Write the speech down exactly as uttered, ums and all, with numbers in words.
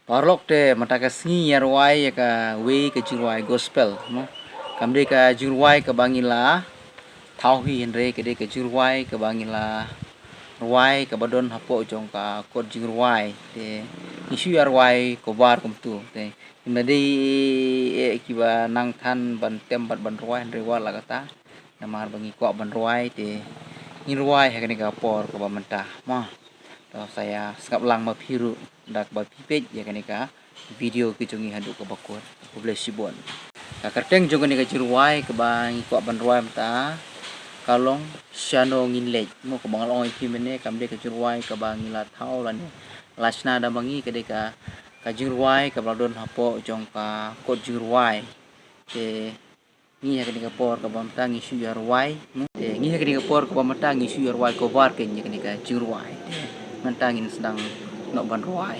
Paralok, te mynta ka sngi ngi ïa rwai ïa kawei ka jingrwai gospel, mo. Kam dei ka jingrwai kaba ngi la thaw hi, hynrei ka dei ka jingrwai kaba ngi la rwai kaba don hapoh jong ka kot jingrwai. Te ngi shu ïa rwai cover kumtu. Te ngim dei, eh, kiba nang than ban tem bad ban rwai, hynrei wat la katta, namar ba ngi kwah ban rwai, te ngin rwai ha kane ka por kaba mynta, mo. To sa ïa sngap lang ma phi ruh da kaba phi peit ïa kane ka video ka jong ngi haduh kaba kut. Khublei shibun. Ka kyrteng jong kane ka jingrwai kaba ngi kwah ban rwai mynta ka long Shano Ngin Leit, mo. Kaba nga la ong ïa phi mynne, kam dei ka jingrwai kaba ngi la thaw lane la shna da ma ngi, ka dei ka, ka jingrwai kaba la don hapoh jong ka kot jingrwai. Te ngi ha kane ka por kaba mynta ngi shu ïa rwai, mo. Te ngi ha kane ka por kaba mynta ngi shu ïa rwai cover kein ïa kane ka jingrwai. Te mynta ngin sdang noh ban rwai.